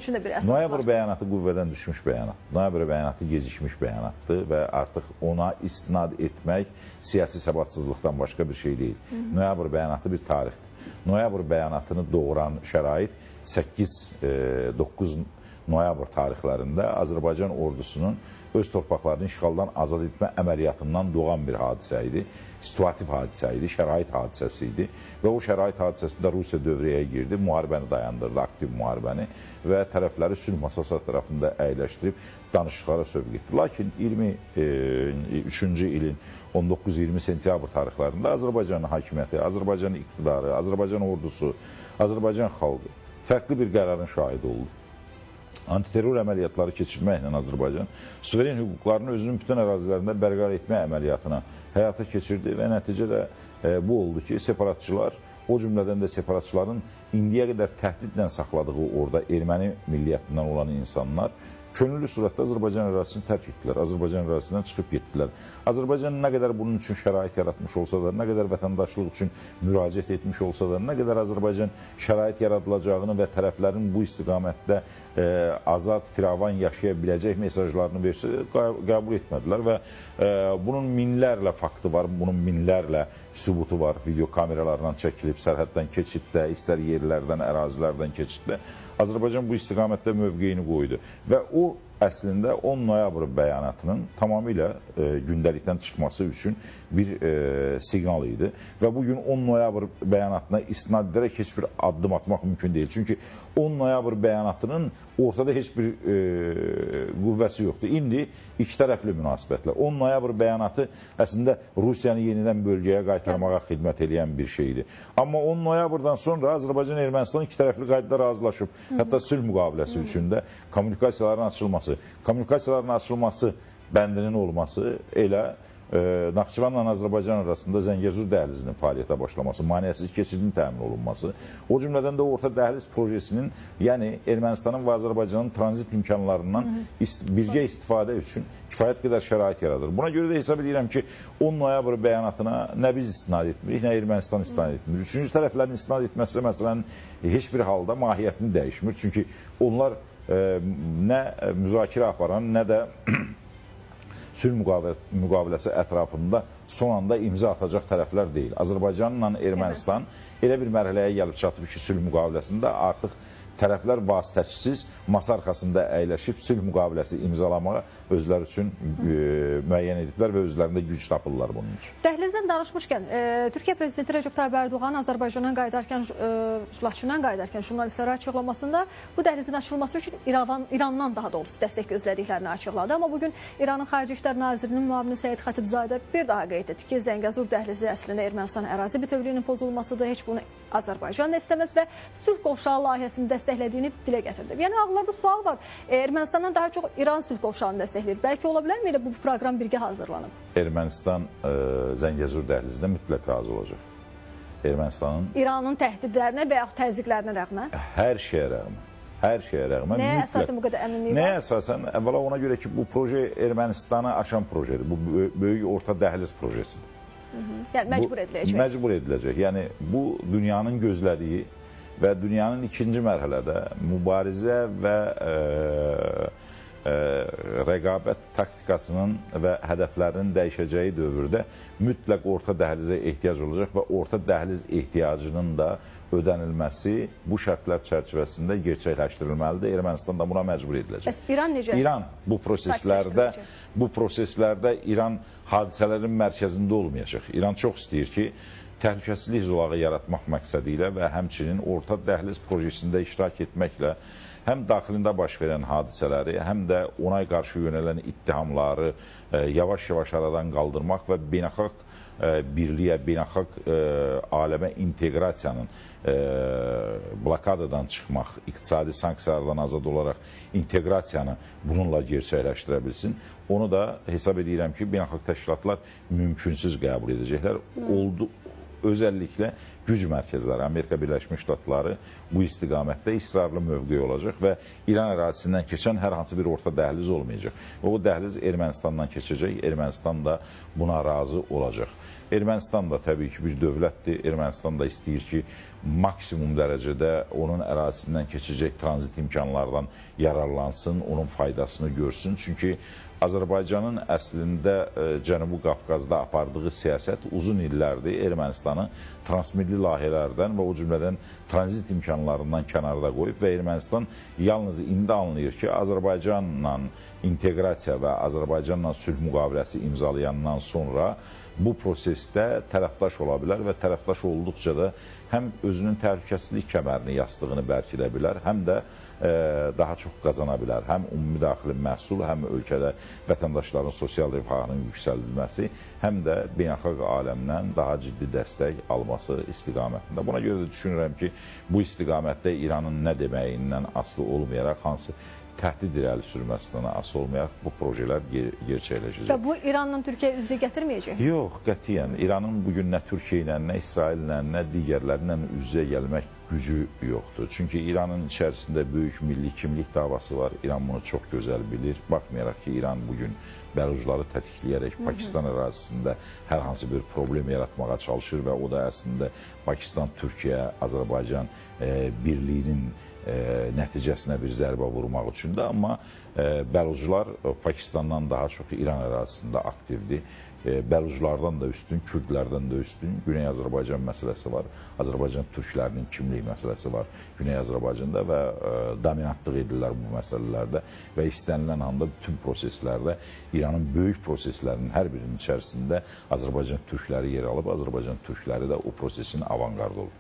Üçün də bir əsas Noyabr var. Bəyanatı qüvvədən düşmüş bəyanat. Noyabr bəyanatı gecikmiş bəyanatdır və artıq ona istinad etmək siyasi səbatsızlıqdan başqa bir şey deyil. Noyabr bəyanatı bir tarixdir. Noyabr bəyanatını doğuran şərait 8-9 noyabr tarixlərində Azərbaycan ordusunun öz torpaqlarını işğaldan azad etmə əməliyyatından doğan bir hadisə idi. Situativ hadisə idi, şərait hadisəsi idi və o şərait hadisəsində Rusiya dövrəyə girdi, müharibəni dayandırdı, aktiv müharibəni və tərəfləri sülh masası ətrafında əyləşdirib danışıqlara sövq etdi. Lakin 23-cü ilin 19-20 sentyabr tarixlərində Azərbaycanın hakimiyyəti, Azərbaycanın iqtidarı, Azərbaycan ordusu, Azərbaycan xalqı fərqli bir qərarın şahidi oldu. Antiterror əməliyyatları keçirməklə Azərbaycan suveren hüquqlarını özünün bütün ərazilərində bərqərar etmə əməliyyatına həyata keçirdi və nəticədə bu oldu ki, separatçılar, o cümlədən də separatçıların indiyə qədər təhdidlə saxladığı orada erməni milliyyətindən olan insanlar könüllü surətdə Azərbaycan ərazisini tərk etdilər, Azərbaycan ərazisindən çıxıb getdilər. Azərbaycan nə qədər bunun üçün şərait yaratmış olsa da, nə qədər vətəndaşlıq üçün müraciət etmiş olsa da, nə qədər Azərbaycan şərait yaradılacağını və tərəflərin bu istiqamətdə azad, firavan yaşaya biləcək mesajlarını versə, qəbul etmədilər və bunun minlərlə faktı var, bunun minlərlə sübutu var, video kameralarla çəkilib, sərhəddən keçiddə, istər yerlərdən, ərazilərdən keçiddə Azərbaycan bu istiqamətdə mövqeyini qoydu və o əslində 10 noyabr bəyanatının tamamilə gündəlikdən çıxması üçün bir siqnal idi və bugün 10 noyabr bəyanatına istinad edərək heç bir addım atmaq mümkün deyil. Çünki 10 noyabr bəyanatının ortada heç bir qüvvəsi yoxdur. İndi iki tərəfli münasibətlər. 10 noyabr bəyanatı əslində Rusiyanı yenidən bölgəyə qaytarmağa xidmət eləyən bir şeydir. Amma 10 noyabrdan sonra Azərbaycan Ermənistan iki tərəfli qaydada razılaşıb. Hətta sülh müqaviləsi üçün də kommunikasiyaların açılması, kommunikasiyaların açılması bəndinin olması elə Naxçıvanla Azərbaycan arasında Zəngəzur dəhlizinin fəaliyyətə başlaması, maneəsiz keçidin təmin olunması, o cümlədən də Orta Dəhliz projesinin, yəni Ermənistanın və Azərbaycanın tranzit imkanlarından birgə istifadə üçün kifayət qədər şərait yaradır. Buna görə də hesab edirəm ki, 10 noyabr bəyanatına nə biz istinad etmirik, nə Ermənistan istinad etmir. Üçüncü tərəflərin istinad etməsi məsələnin heç bir halda mahiyyətini dəyişmir. Çünki onlar nə müzakirə aparan, nə də sülh müqaviləsi ətrafında son anda imza atacaq tərəflər deyil. Azərbaycanla Ermənistan elə bir mərhələyə gəlib çatıb ki, sülh müqaviləsində artıq tərəflər vasitəçisiz masa arxasında əyləşib sülh müqaviləsi imzalamağa özləri üçün müəyyən ediblər və özlərində güc tapırlar bunun üçün. Dəhlizdən danışmışkən, Türkiyə Prezidenti Rəcəb Tayyip Erdoğan Azərbaycandan qayıdarkən, Laçından qayıdarkən jurnalistlərə açıqlamasında bu dəhlizin açılması üçün İrandan daha doğrusu dəstək gözlədiklərini açıqladı. Amma bugün İranın Xarici İşlər Nazirinin müavini Səid Xətibzadə bir daha qeyd etdi ki, Zəngəzur dəhlizi əslində Ermənistan ərazi bütövlüyünün pozulmasıdır, heç bunu Azərbaycan da istəməz və sülh qovşağı layihəsini dəstəklədiyini dilə gətirdi. Yəni ağıllarda sual var. Ermənistandan daha çox İran sülh qovşağını dəstəkləyir. Bəlkə ola bilərmi elə bu proqram birgə hazırlanıb? Ermənistan Zəngəzur dəhlizinə mütləq razı olacaq. Ermənistanın İranın təhdidlərinə və yaxud təzyiqlərinə rəğmən? Hər şeyə rəğmən. Hər şeyə rəğmən. Nəyə əsasən bu qədər əminlik var? Nəyə əsasən? Əvvəla ona görə ki, bu proje Ermənistanı aşan projedir. Bu böyük orta dəhliz projesidir. Yəni məcbur ediləcək. Məcbur ediləcək. Yəni bu dünyanın gözlədiyi və dünyanın ikinci mərhələdə mübarizə və rəqabət taktikasının və hədəflərinin dəyişəcəyi dövrdə mütləq orta dəhlizə ehtiyac olacaq və orta dəhliz ehtiyacının da ödənilməsi bu şərtlər çərçivəsində gerçəkləşdirilməlidir. Ermənistan da buna məcbur ediləcək. Bəs İran necə? İran bu proseslərdə İran hadisələrin mərkəzində olmayacaq. İran çox istəyir ki, təhlükəsizlik zolağı yaratmaq məqsədi ilə və həmçinin orta dəhliz projesində iştirak etməklə həm daxilində baş verən hadisələri, həm də ona qarşı yönələn ittihamları yavaş-yavaş aradan qaldırmaq və beynəlxalq birliyə, beynəlxalq aləmə inteqrasiyanın blokadadan çıxmaq, iqtisadi sanksiyalardan azad olaraq inteqrasiyanı bununla gerçəkləşdirə bilsin. Onu da hesab edirəm ki, beynəlxalq təşkilatlar mümkünsüz qəbul edəcəklər. Oldu. Özəlliklə güc mərkəzləri, Amerika Birləşmiş Ştatları bu istiqamətdə israrlı mövqe olacaq və İran ərazisindən keçən hər hansı bir orta dəhliz olmayacaq. Və o dəhliz Ermənistandan keçəcək, Ermənistan da buna razı olacaq. Ermənistan da təbii ki bir dövlətdir. Ermənistan da istəyir ki, maksimum dərəcədə onun ərazisindən keçəcək tranzit imkanlardan yararlansın, onun faydasını görsün. Çünki Azərbaycanın əslində Cənubi Qafqazda apardığı siyasət uzun illərdir Ermənistanı transmilli layihələrdən və o cümlədən tranzit imkanlarından kənarda qoyub və Ermənistan yalnız indi anlayır ki, Azərbaycanla inteqrasiya və Azərbaycanla sülh müqaviləsi imzalayandan sonra bu prosesdə tərəfdaş ola bilər və tərəfdaş olduqca da həm özünün təhlükəsizlik kəmərini, yastığını bərkidə bilər, həm də daha çox qazana bilər. Həm ümumi daxili məhsul, həm ölkədə vətəndaşların sosial rifahının yüksəldilməsi, həm də beynəlxalq aləmdən daha ciddi dəstək alması istiqamətində. Buna görə də düşünürəm ki, bu istiqamətdə İranın nə deməyindən asılı olmayaraq, hansı təhdid irəli sürməsindən asılı olmayaraq bu projelər gerçəkləşəcək. Və bu İranla Türkiyə üz-üzə gətirməyəcək? Yox, qətiyyən. İranın bugün nə Türkiyə ilə, nə İsraillə, nə digərlərlə üz-üzə gəlmək gücü yoxdur. Çünki İranın içərisində böyük milli kimlik davası var. İran bunu çox gözəl bilir. Baxmayaraq ki, İran bugün bəlucları tətikləyərək Pakistan ərazisində hər hansı bir problem yaratmağa çalışır və o da əslində Pakistan, Türkiyə, Azərbaycan birliyinin nəticəsinə bir zərbə vurmaq üçündür. Amma bəluclar Pakistandan daha çox İran ərazisində aktivdir. Bəluclardan da üstün, Kürdlərdən də üstün Güney Azərbaycan məsələsi var. Azərbaycan türklərinin kimlik məsələsi var Güney Azərbaycanda və dominantlıq edirlər bu məsələlərdə və istənilən anda bütün proseslərdə İranın böyük proseslərinin hər birinin içərisində Azərbaycan türkləri yer alıb, Azərbaycan türkləri də o prosesin avanqardı olublar.